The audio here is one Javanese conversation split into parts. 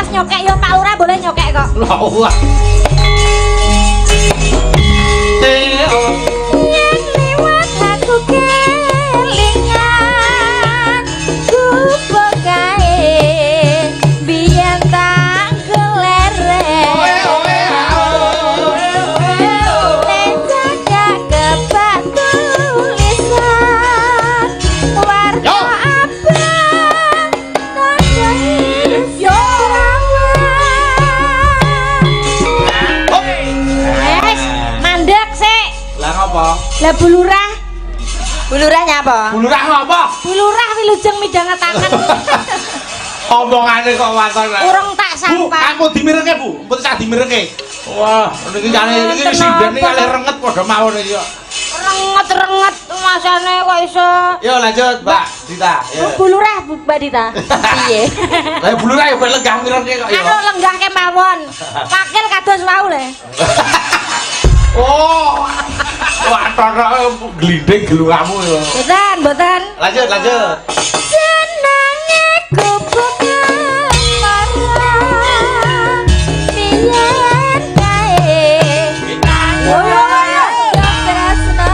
bebas nyokek yo Pak Lurah boleh nyokek kok. Lah wah. Eh, oh. Yen liwat aku kelingan gubuk kae biyen tak gelereng. Nek cagak kebak tulisan warna Yo. Abang tanda serawan. Hop. Wes, mandek sik. Lah ngopo? Lah Bu Lurah, Bu Lurah nyapa? Bu Lurah ngopo? Bu Lurah wilujeng midhangetaken. Omongane kok waton. Urung tak Bu, sapa. Ampun dimirengke, Bu. Ampun sak dimirengke. Wah, niki kali niki Wonten sinden niki apa? Kalih renget padha mawon iki kok. Renget-renget masane kok iso. Yo lanjut, Mbak Dita. Yo. Bu Lurah, Bu Mbak Dita. Piye? Lah Bu Lurah yo ben lenggah mirengke kok yo. Anu lenggah kemawon. Wakil kados wau le. Oh. Wah, totok glinding gelungamu yo. Mboten, mboten. Lanjut, lanjut. Jenenge gubuk asmara. Biyen kae. Yo yo yo. Tresno.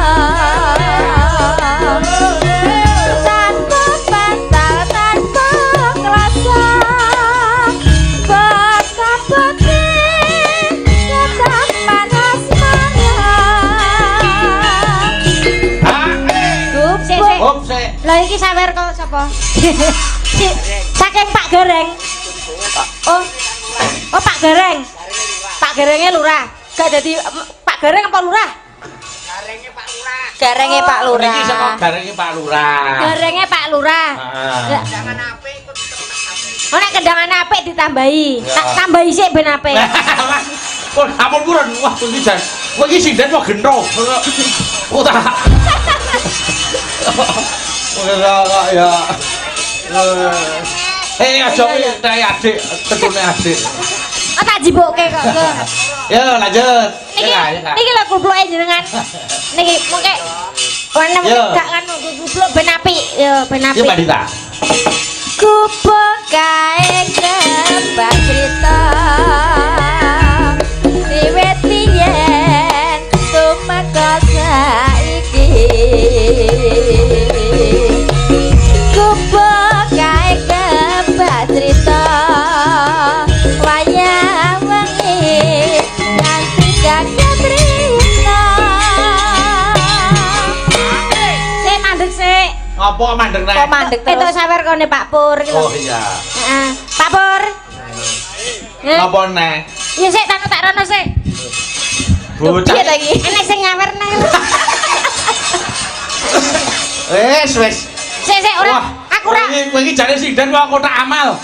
Tanpa bantal, tanpa klasa. Bekabote ketaman asmara. Ha. Sik, sik. Hop sik. Lah iki sawer kok sapa? Saking Pak Gareng. Oh. Oh, Pak Gareng. Pak Garengnya lurah. Gak jadi Pak Gareng apa lurah? Garenge Pak Lurah. Niki saka garenge Pak Lurah. Garengnya Pak Lurah. Heeh. Oh, nek kendangan apik ditambahi. Ya. Tak tambahi sik ben apik. Pun ampun purun. Wah, iki jan. Kowe iki sinden kok gento. Oh tak. Ora kok ya. Eh, aja kuwi adik, tetune adik. Oh, tak jibukke kok. Yo lanjut. Niki Ya, ya. niki lho kupluke jenengan. Niki mungkin warna Yo. mungkin gak nganu kupluk ben apik. Yo ben Yo apik. Mbak Dita. Gubuk kae kebak crita wiwit yen tumeka saiki. Gubuk kae kebak crita wayah wengi nganti kaget rina. Sik mandek sik. Ngopo mandek nek? Kok mandek Entuk terus? Sawer kone Pak Pur iki lho. Oh iya. Heeh. Pak Pur. Eh, Ngopo neh? Ya sik tak tak rono sik. Bocah. Piye ta iki? Enek sing nyawer neh. Wis, wis. Sik sik ora Wah, aku ora kowe iki jane sinden kok kotak amal.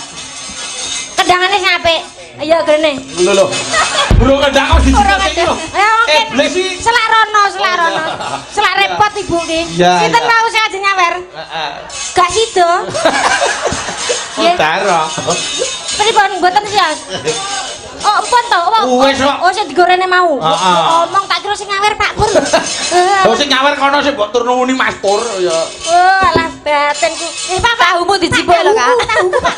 Kendangane sing apik. Ayo grene. Lho lho. Burung kendang kok dijikok iki lho. Ayo Eh, beli sih. Selak rono, selak Oh, rono. iya. Selak repot ibu ki. Iya, Sinten iya. mau sing ajeng nyawer? Heeh. Gak sido. Oh, daro. Pripun mboten sios? Oh, empun to. Oh, Wis kok. Oh, sing digorene mau. Heeh. Omong tak kira sing nyawer Pak Pur. Oh, sing nyawer kono sing mbok turnuwuni Mas Pur ya. Oh, alah batinku. Eh, Pak, Pak. Tahumu dijipuk lho, Kak. Tahuku, Pak.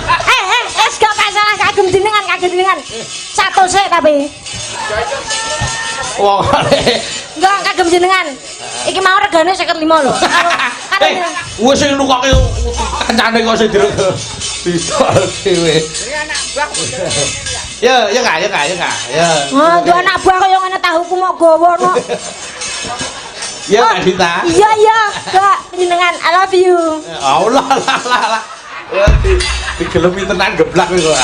Eh, eh, eh, gak masalah kagem jenengan, kagem jenengan. Satu sik tapi. Wong Enggak, kagem jenengan. Iki mau regane 55 lho. Karo Eh, wis sing nukoke kancane kok sing dirego. Didol dhewe. Ya, ya Kak, ya Kak, ya Kak. Ya. Oh, duwe anak buah kaya ngene tahuku mok gawa no. Ya Kak Dita. Iya, iya, Kak, jenengan I love you. Allah lah lah lah. Wah, digelemi tenan geblak kowe kok.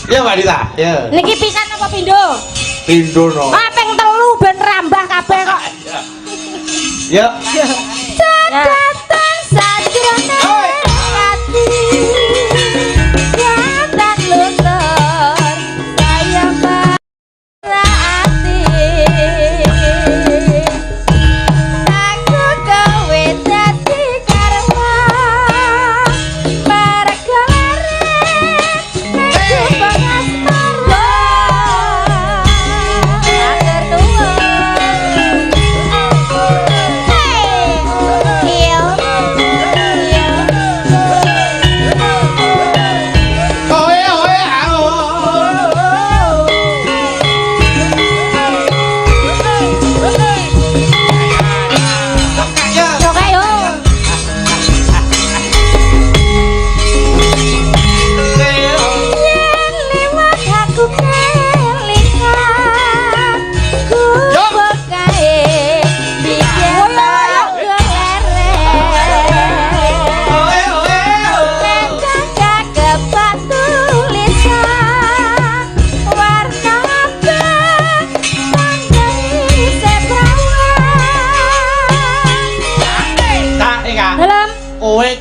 Ya Mbak Dita, ya. Niki pisan apa pindho? Pindho no. Ah, ping telu ben rambah kabeh kok. Ya. Catatan sajrone ati Catatan luntur saya ati. Aku kowe dadi karma mergo leren nang asmara. Matur nuwun. Hey, yo.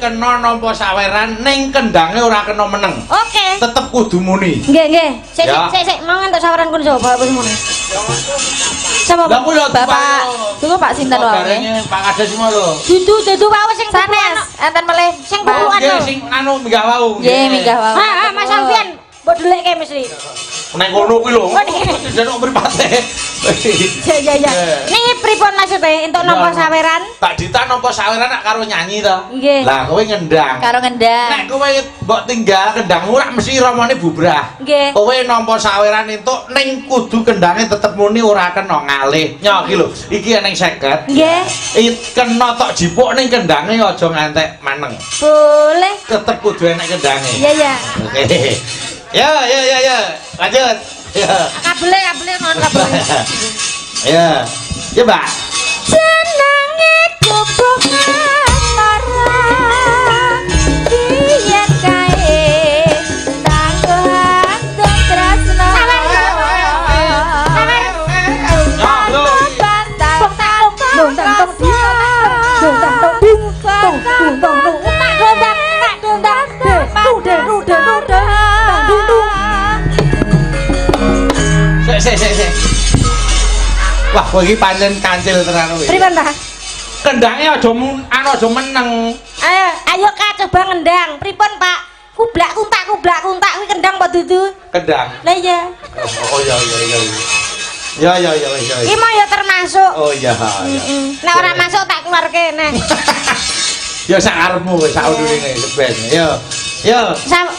kena nampa saweran ning kendange ora kena meneng. Oke. Tetep kudu muni. Nggih, nggih. Sik Ya. sik sik mau ngentuk saweran kun sapa Bapak semono. Sapa? Lah kuwi lho Bapak, tunggu Pak sinten wae. Garenge Pak Kades mau lho. Dudu dudu wae sing Sanes, enten melih. Sing Pak. kukuan Nggih lho. sing anu minggah wau. Nggih, minggah wau. Ha, ha, Mas Alfian, mbok dhelekke mesti. Nek ngono kuwi lho. Oh, nek- Jeneng mripate. Ya ya ya. Nggih. Niki pripun maksude entuk nampa Ya. saweran? Pak Dita nampa saweran nak karo nyanyi to. Nggih. Lah kowe ngendang. Karo ngendang. Nek kowe mbok tinggal kendangmu rak mesti ramane bubrah. Nggih. Kowe nampa saweran entuk ning kudu kendange tetep muni ora kena ngalih. Nyo iki lho, iki eneng 50. Nggih. Kena tok jipuk ning kendange aja ngantek maneng. Boleh. Tetep kudu enek kendange. Iya ya. Oke. Ya ya ya ya. Lanjut. Ya. Kabele kabele non kabele. Ya. Ya, Mbak. Senange gubuk asmara biyen kae tangguhan tresno. Sawer. Ya, lho. Bantang Dong tang tong dong tang tong ding tong dong tong dong tak dong tak tak dong tak de rude rude rude tang dung dung. Sik sik sik sik. Wah, kowe iki pancen kancil tenan kowe. Pripun ta? Kendange aja mun anu aja meneng. Ayo, ayo Kak coba ngendang. Pripun Pak? Kublak kuntak kublak kuntak kuwi kendang apa dudu? Kendang. Lah iya. Oh iya iya iya. Ya ya ya ya. Iki mau ya termasuk. Oh iya iya. Nek ora masuk tak keluarke neh. Ya sak karepmu wis sak undurine seben. Yo. Yo.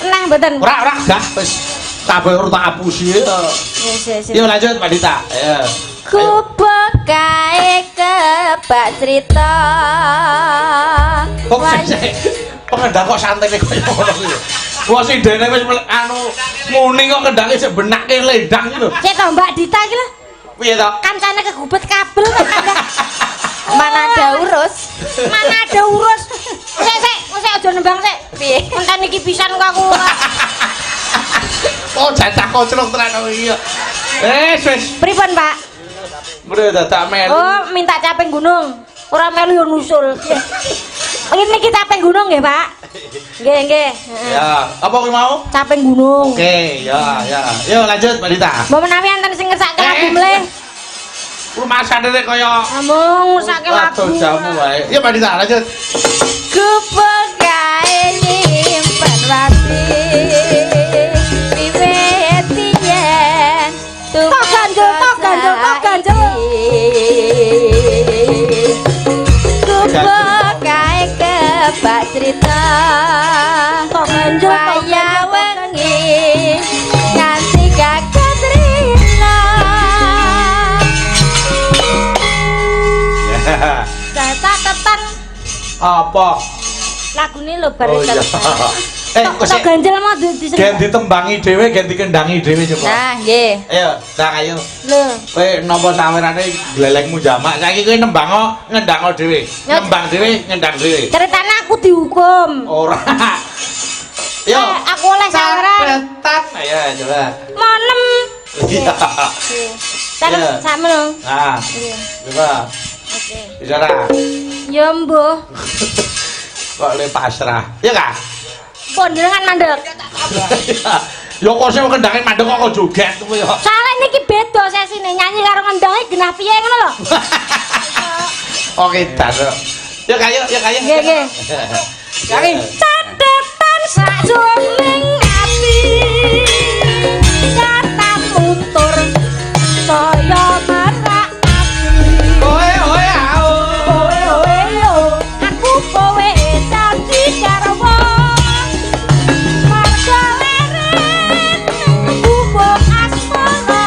Neh mboten. Ora ora gah wis kabeh ora tak apusi. Yo. Wis wis. Yo lanjut Mbak Dita. Yo. Gubuk kae kebak cerita. Kok sik pengendang kok santene koyo ngono kuwi. Wah sing dene wis anu muni kok kendange sik benake lendang iki lho. Cek to Mbak Dita iki lho. Piye to? Kancane kegubet kabel kok kandang. Mana ada urus. Mana ada urus. Sik sik, sik aja nembang sik. Piye? Enten iki pisan kok aku. Oh jatah koclok tenan kok iki. Wis. Pripun, Pak? Mrene dadak melu. Oh, minta caping gunung. Ora melu yo nusul. Ini kita caping gunung nggih, Pak? Nggih, nggih. Ya, apa kuwi mau? Caping gunung. Oke, ya, ya. Yo lanjut Mbak Dita. Mbok menawi enten sing ngersake lagu mleh. Rumasane kaya Amung ngersake lagu. Aduh jamu wae. Yo Mbak Dita lanjut. Gubuk kae nyimpen wati. Wiwit yen Tok ganjel, tok ganjel, tok ganjel. Gubuk kae kebak cerita. Tok ganjel, tok Waya wengi nganti kaget rina. Catetan Apa? lagune lho bar Oh iya. Kok Tok sik ganjel mau di gen ditembangi dhewe, gen dikendangi dhewe coba. Nah, nggih. Ayo, Kang ayo. Lho, Kowe nampa sawerane glelengmu jamak. Saiki kowe nembang ngendango dhewe. Nembang dhewe, ngendang dhewe. Ceritane aku dihukum. Ora. Yo. Aku oleh saweran. Catetan. Ayo coba. Monem. Iya. Sak sakmono. Nah, coba. Oke. Bisa ra? Ya mbuh. Kok le pasrah. Iya kah? Pun jenengan mandek. Ya kok sing kendange mandek kok joget kuwi ya. Soale niki beda sesine nyanyi karo ngendange genah piye ngono lho. Oke, dan. Ya kayo, ya kayo. Nggih, nggih. Kari. Catetan sajroning ati. Kata muntur saya merak ati. Oe oe ao. Kowe oe yo, aku kowe dadi garwa. Marga leren gubuk asmara.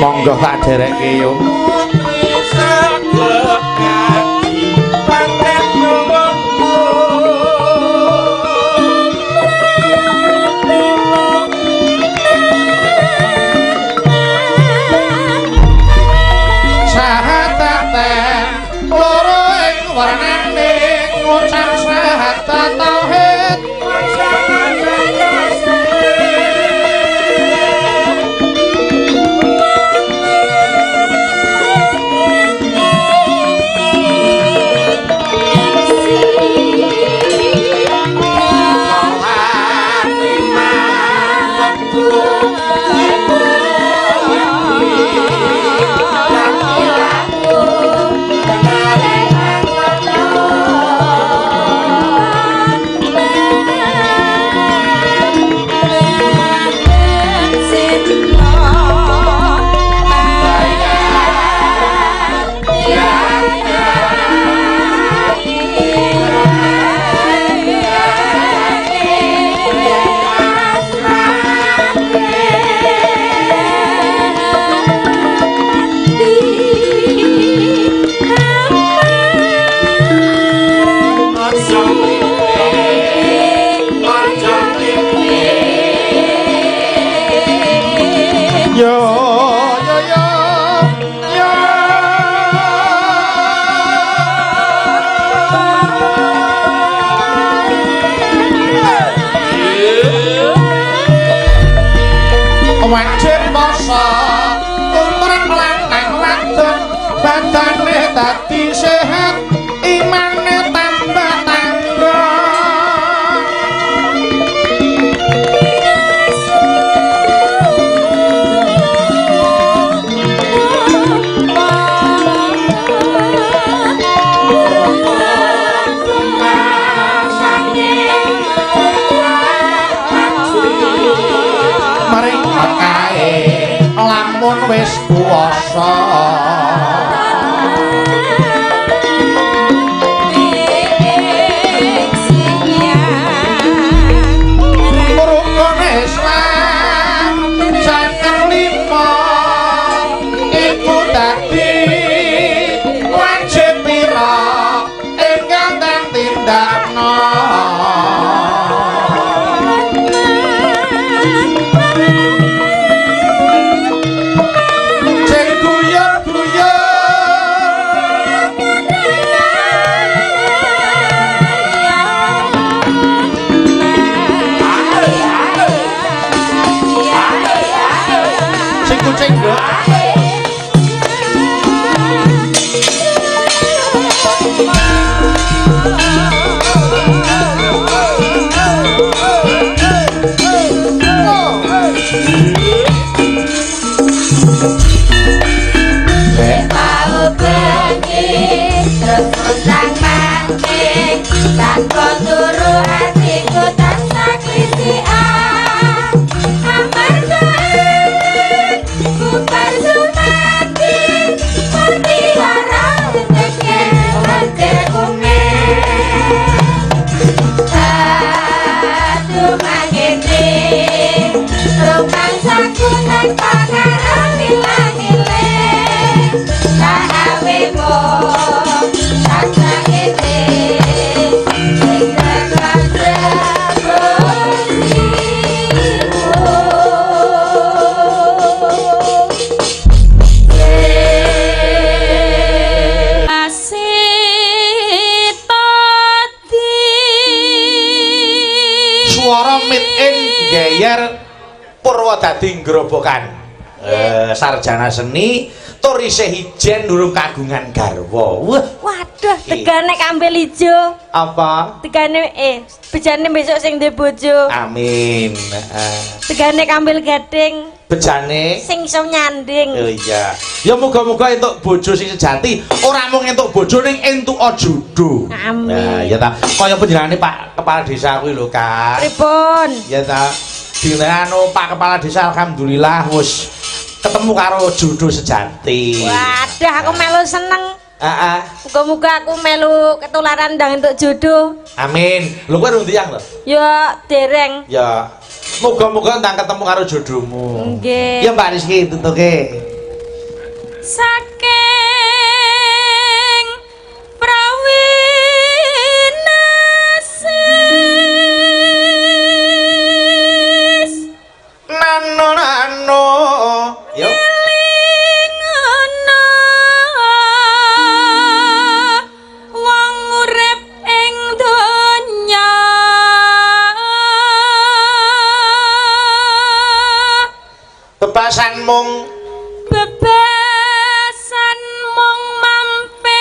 Monggo tak derekke yo. Sahadaten loro ing warnane ngucap syahadat tauhid. Yo yo yo yo. Wajib poso tumrap lanang wadon, badane dadi sehat, imane tambah tambah. Maring mekae lamun wis kuwasa. Rukun Islam jangkep lima iku dadi wajib pira ingkang den tindakno. Sing guyub-guyub sing kucing nduk. Mau bengi terus pontang panting tanpa turu atiku tansah klisikan amarga bubar sumati mutiara teteke teteke aduh mangene rumangsaku tanpa ngarep ilang-ilang sahawemu sasangene sing tekan Swara mit in geyer Purwodadi Grobogan. Sarjana seni tur isih ijen durung kagungan garwa. Wah, Waduh, tegane kambil ijo. Apa? Tegane bejane besok sing duwe bojo. Amin. Tegane kambil gading. Bejane sing iso nyanding. Oh iya. Ya muga-muga entuk bojo sing sejati, ora mung entuk bojo ning entuk jodoh. Amin. Nah, ya ta. Kaya panjenengane Pak Kepala Desa kuwi lho, Kak. Pripun? Ya ta. Dinane Pak Kepala Desa alhamdulillah wis ketemu karo jodoh sejati. Waduh, aku melu seneng. Heeh. Muga-muga aku melu ketularan ndang entuk jodoh. Amin. Lho kowe rung tiyang to? Ya dereng. Ya. Muga-muga ndang ketemu karo jodohmu. Nggih. Ya Mbak Rizky tutuke. Saking prawinasis Nano nano. Yo. Ngono wong urip ing donya Bebasan mung bebasan mung mampir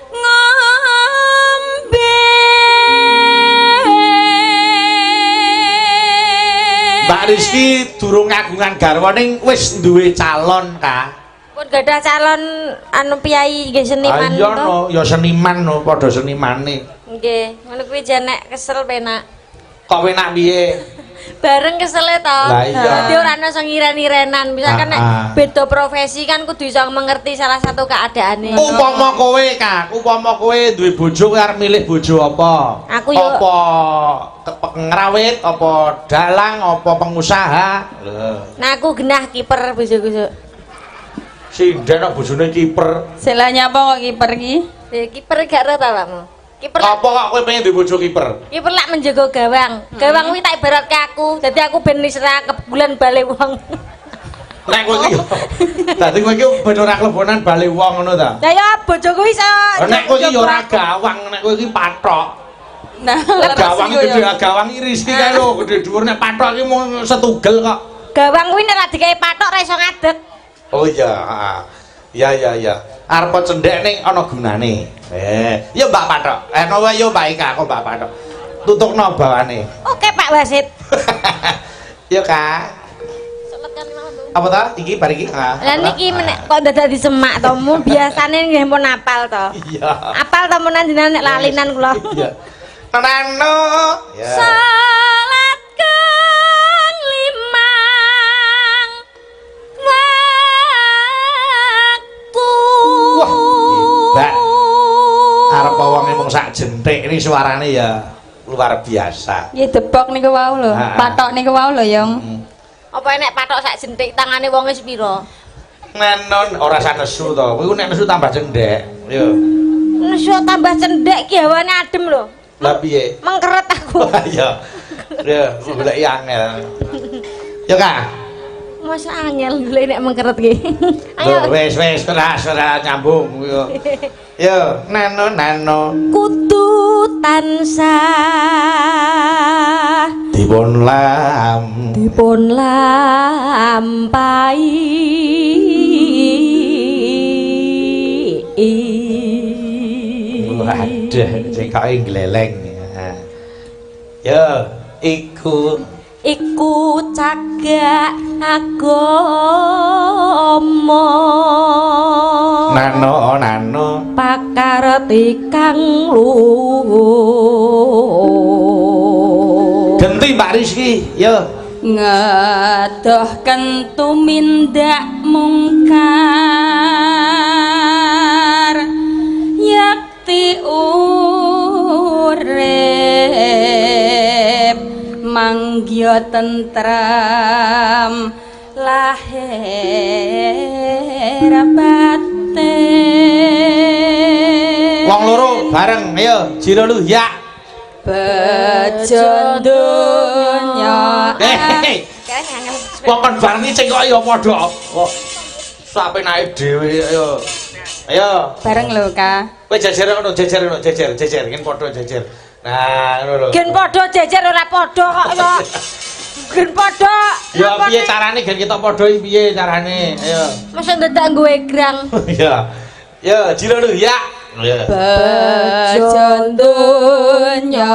ngombe. Mbak Rizky durung kagungan garwa ning wis duwe calon ka. Pun gadah calon anu piyai nggih seniman Iya to. no, ya seniman no, padha senimane. Nggih, ngono kuwi jan nek kesel penak. Kok penak piye? Bareng kesele to. Lah iya. Dadi ora ana sing iren-irenan. Misalkan nek beda profesi kan kudu iso mengerti salah satu keadaane. Upama kowe, Kak, upama kowe duwe bojo kowe arep milih bojo apa? Aku yo- apa ngrawit, apa dalang, apa pengusaha? Lho. Nah aku genah kiper bojoku sok. Sinden kok bojone kiper. Sik lah nyapa kok kiper ki? Eh, kiper gak ero ta awakmu? Kiper lak Apa kok kowe pengen duwe bojo kiper? kiper lak menjaga gawang. Gawang kuwi tak ibaratke aku. Dadi aku ben wis ra kebulan bale wong. Nek kowe iki dadi kowe iki ben ora klebonan bali wong ngono ta? Lah ya bojoku iso. Nek kowe iki ya ora gawang, nek kowe iki pathok. Nah, Gawang gede, gawang iki Rizky kae lho, gede dhuwur nek pathok iki mung setugel kok. Gawang kuwi nek ra dikei pathok ra iso ngadeg. Oh iya, heeh. Ya ya ya. Arep cendhek ning ana gunane. Eh, yo Mbak Pathok. Eh, no wae yo Mbak Ika, aku Mbak Pathok. Tutukno bawane. Oke Pak Wasit. Yo Kak. Apa ta? Iki bar iki. Ah, Lah apa ta? niki menek kok dadak disemak to mu biasane nggih pun apal to. Iya. Apal to menan jenengan nek lalinan kula. Iya. Nano. Ya. Salat kang limang waktu. Wah, hebat. Arep wonge mung sak jentik ini suarane ya luar biasa. Ya debok niku wau lho, patok niku wau lho, Yong. Apa enek patok sak jentik tangane wonge sepira? Nenon ora sak nesu to. Kowe nek nesu tambah cendhek. Yo. Nesu tambah cendhek ki hawane adem lho. Lah piye? Mengkeret aku. Iya. Ya, goleki angel. Yo Kak. Masa angel golek nek mengkeret ki. Ayo. Lho wis wis ora ora nyambung yo. Yo, nano nano Kudu tansah dipun lam dipun lampahi. Waduh, cengkoke gleleng. Yo, iku Iku cagak agama nano nano pakarti kang luhur. Genti Mbak Rizky, yo. Ngedoh tumindak mungkar yakti urip manggya tentrem lahir batin. Wong loro bareng, ayo jiro lu ya. Bejo donya. Eh, wong kon bareng iki cengkoke ya padha. Kok sapenake dhewe ayo. Ayo. Bareng lho, Kak. Kowe jejer ngono, jejer ngono, jejer, jejer, gen padha jejer. Nah, ngono lho. Gen padha jejer ora padha kok kok. Gen padha. Ya piye carane gen kita padha iki piye carane? Ayo. Masa ndadak nggo egrang. Ya. Ya, jiro lu ya. Ya. Bejo donya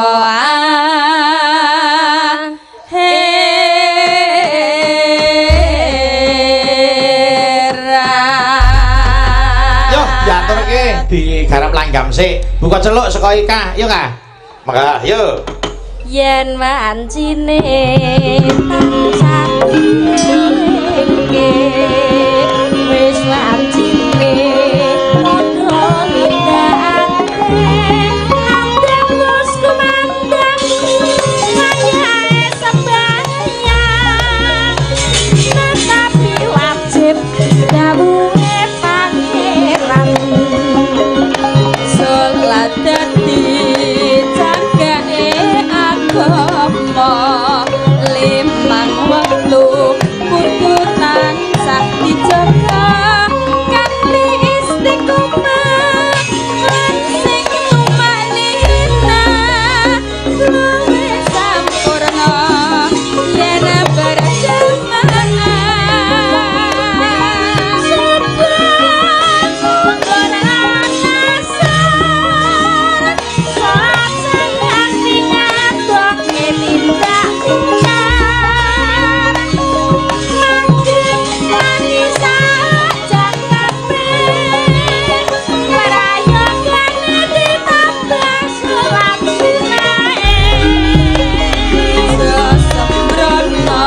akhirat. Yo, diaturke digarap langgam sik. Buka celuk saka Ika, yo Kak. Mangga, yo. Yen wancine tansah dielingke wis wancine padha nindakake adem wis kumandhang wayahe sembahyang tetapi wajib Dawuhe pangeran salat dadi jagane agama limang wektu kudu tansah dijaga kanthi istiqomah lan sing tumanina luwih sampurna yen berjamaah Sesembrono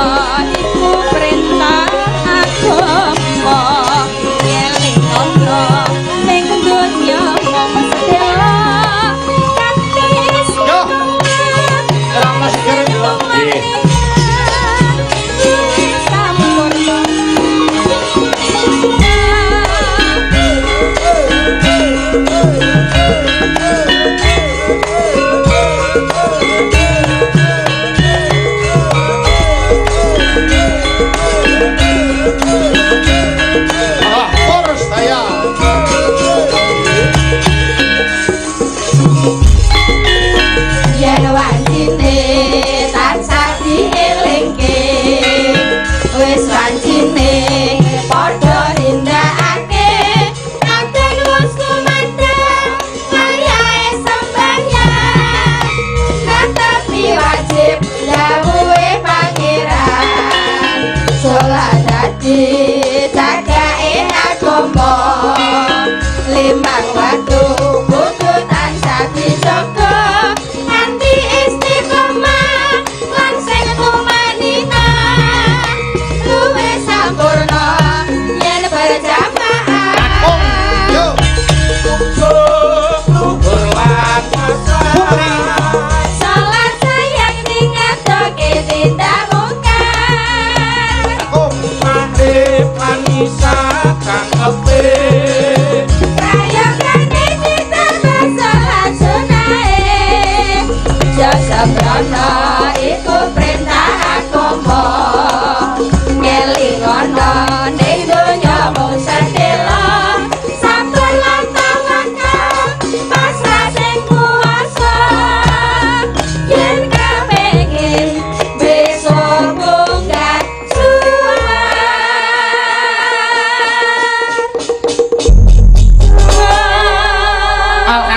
iku perintah agama ngelingono ning donya mung sedhela kanthi Yo. Ora seger yo. Nggih. Sampurna. Ah, terus saya. Yen wancine tansah dielingke wis wancine padha nindakake aten wis kumandhang wayahe sembahyang netepi wajib dawuhe pangeran salat dadi jagake agama limang waktu kudu tansah dijaga kanthi istiqomah lan sing tumanina luwih sampurna yen berjamaah. Kakung, yo. Putri. Salat sayang dingadoke tindak mungkar Kakung. Prayogane ditambah salat sunahe. Jasa brana iku perintah agama ngelingono ning donya mung sedhela sabar lan tawakal pasrah sing kuwasa yen kepengin besok munggah suar.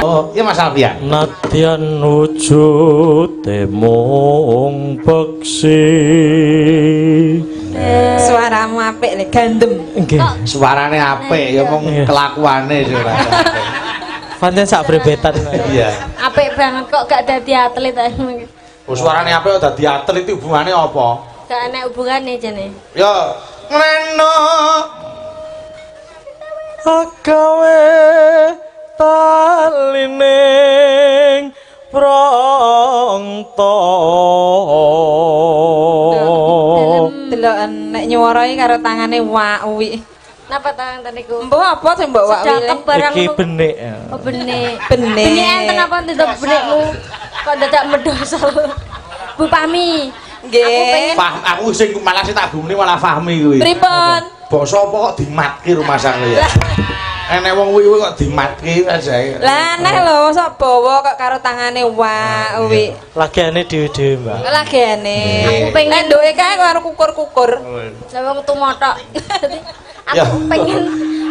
Oh, iya Mas Alfian. Nadyan wujude mung peksi. Suaramu apik le gandem. Nggih. Suarane apik ya mung Iya. kelakuane sing ora apik. Pancen sak brebetan. Iya. Apik banget kok gak dadi atlet ae. Oh, suarane apik kok dadi atlet itu hubungane apa? Gak enek hubungane jane. Ya, ngleno. Agawe talining prangta. Deloken nek nyuwara iki karo tangane wak-wik. Napa tangan niku? Mbok apa sing mbok wak-wik? Sedakep barang Iki ngono. benik. Oh benik. Benik. Benik enten apa tetep benikmu? Kok dadak medhosol. Bu Pami. Nggih. Aku pengen Aku sing malah sing tak gumune malah Fahmi kuwi. Pripun? Basa apa kok dimatke rumah sakit ya? Enek wong kuwi kok dimatke aja. Lah aneh lho, mosok bawa kok karo tangane wak-wik. Lagiane dhewe-dhewe, Mbak. Lagene. Aku pengen- Nek nduke kae karo kukur-kukur. Lah wong tumotok. Ya. Aku pengen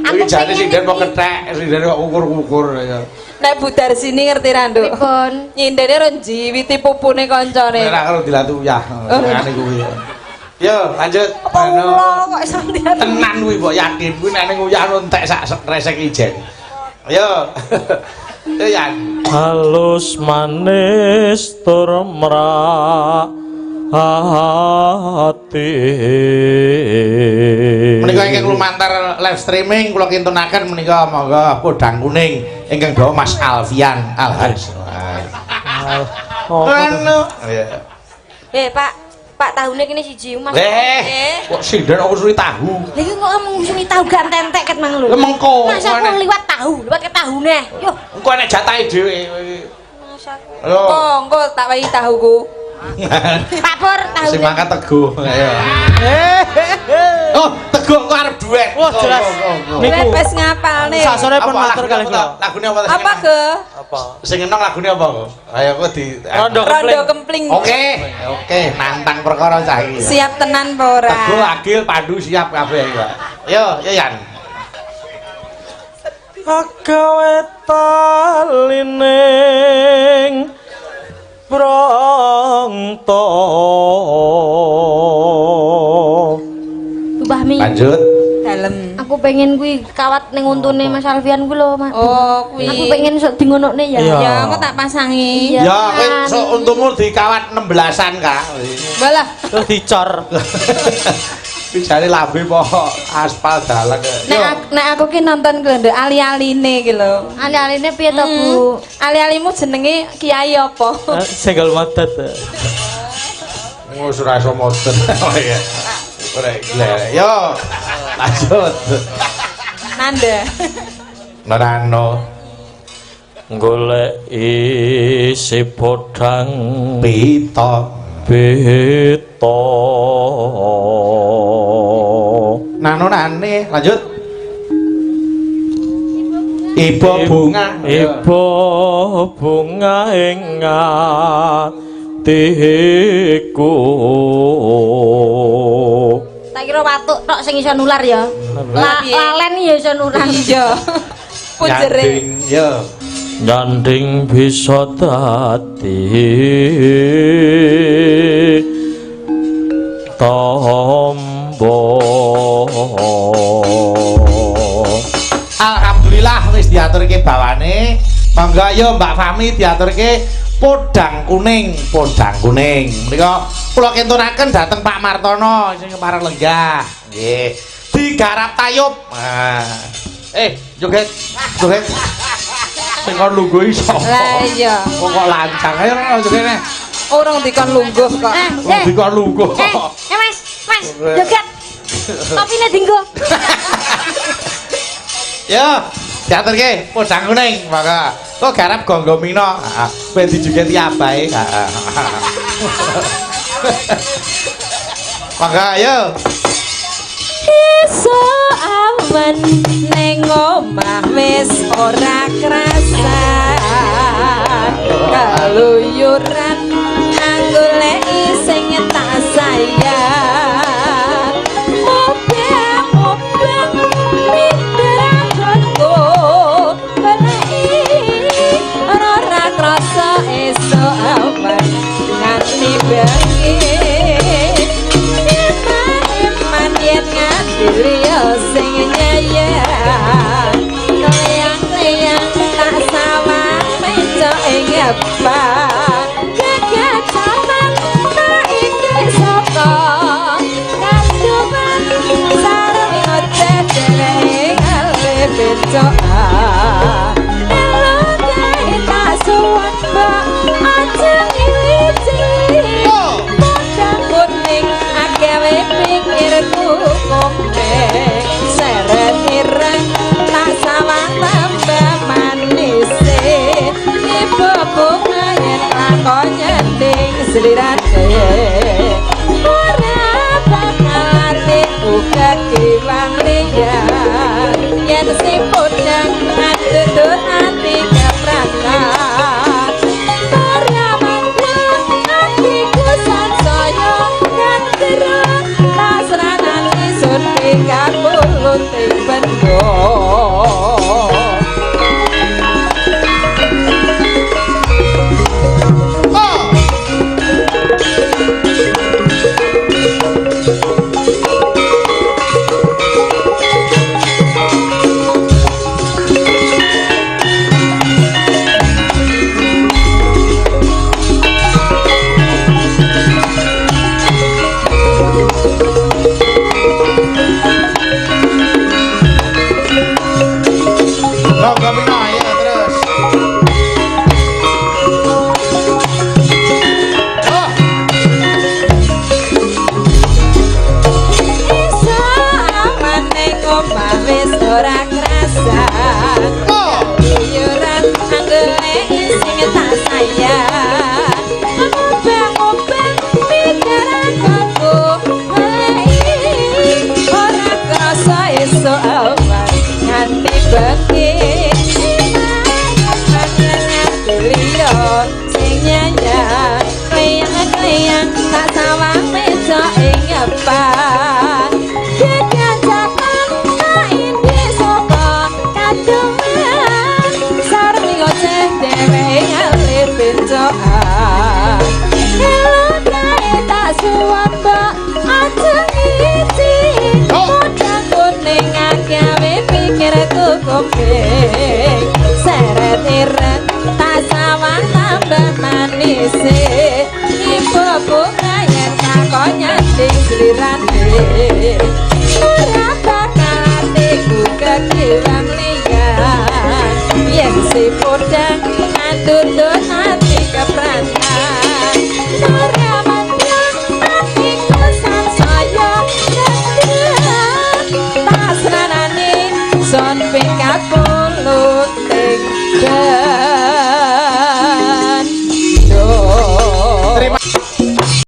aku Kuwi jane sing den pengen mau kethek, sing den kok kukur-kukur ya. Nek budar sini ngerti ra, Nduk? Pripun? Nyindene ro njiwiti pupune kancane. Ora karo dilatu uyah. Senengane kuwi. Yo, lanjut. Apa ulo kok iso ndian? Tenan kuwi mbok yakin kuwi nek ning uyah entek sak resek ijen. Yo. Yo Yan. Halus manis tur merak hati. Menika ingkang lumantar live streaming kula kintunaken menika monggo podang kuning ingkang gawa Mas Alfian Alhaj. Oh, Anu. Iya. Eh, Pak. Pak tahune kene siji Mas. Eh, kok sinden aku suri tahu. Lha iki kok ngusuni tahu gak entek ket mang lho. Lah mengko. Mas aku liwat tahu, liwat ke tahune. Yo, Engko enek jatahe dhewe. Mas aku. Lho. Engko engko tak wehi tahuku. Pak Pur tahu. Sing mangkat Teguh. Ayo. Oh, Teguh kok arep duet. Wah, jelas. Niku wis ngapalne. Sasore pun matur kalih kula. Lagune apa? Apa ke? Apa? Sing enong lagune apa kok? Ayo kok di Rondo Rondo kempling. Oke, oke, nantang perkara cah iki. Siap tenan apa ora? Teguh, Agil, Pandu siap kabeh iki, Pak. Yo, yo Yan. Agawe talining prangta. Bu Fahmi. Lanjut. Dalem. Aku pengen kuwi kawat ning untune Mas Alfian kuwi lho, Mas. Oh, kuwi. Aku pengen sok dingonokne ya. Iya. Ya, aku tak pasangi. Iya. Ya, kowe sok untumu dikawat 16-an, Kak. Walah, Terus dicor. Kuwi jare lambe po aspal dalan. nek aku ki nonton glendho ali-aline ki lho. Ali-aline piye to, Bu? Ali-alimu jenenge kiai apa? Single modet. Wis ora iso modern. Oh iya. Ora gila. Yo. Lanjut. Nanda. Nerangno. Golek isi podang Pita. pita. Nano nane, lanjut. Ibu bunga. Ibu bunga ing atiku. Tak kira watuk tok sing iso nular ya. Lalen ya iso nular. Iya. Punjere. Nyanding, yo. Nyanding bisa dadi tombo. Alhamdulillah wis diaturke bawane. Monggo ayo Mbak Fahmi diaturke podang kuning, podang kuning. Menika kula kintunaken dhateng Pak Martono sing pareng lenggah. Nggih. Digarap tayub. Nah. Joget. Joget. Sing kon lungguh iso. Lah iya. Kok kok lancang. Ayo joget neh. Urung dikon lungguh kok. Wong dikon lungguh. Mas, Mas, joget. Topine dinggo. Yo, diaturke podang kuning, maka kok garap gonggo mino. Heeh, ben dijogeti abahe. Heeh. Mangga ayo. Iso aman ning omah wis ora krasa. Keluyuran anggoleki sing tak sayang. Mubeng-mubeng mitra goleki ora krasa iso aman nganti bengi. Eman yen nganti liya sing nyayang. Kleyang-kleyang tak sawang meja ing ngepak. Gegecaman tak iki saka kandungan sareng ngoceh dhewe ngale becokan. Eloke tak suwun mbok aja ngiwiji. Podang kuning akewe pikirku komplek. Seret ireng tak sawang tambah manise. Ibu bunga yen lakon nyending slirane. Ora bakal atiku kekiwang liyan. Yen si podang adudut ati keprakan. Ora mangkuk atiku sansaya gandrung. Kasranan isun pikapulut ing bendo. kuping. Seret ireng tak sawang tambah manis. Ibu bunga yen takon nyanding slirane. Ora bakal atiku kekiwang liyan. Yen si podang atutut.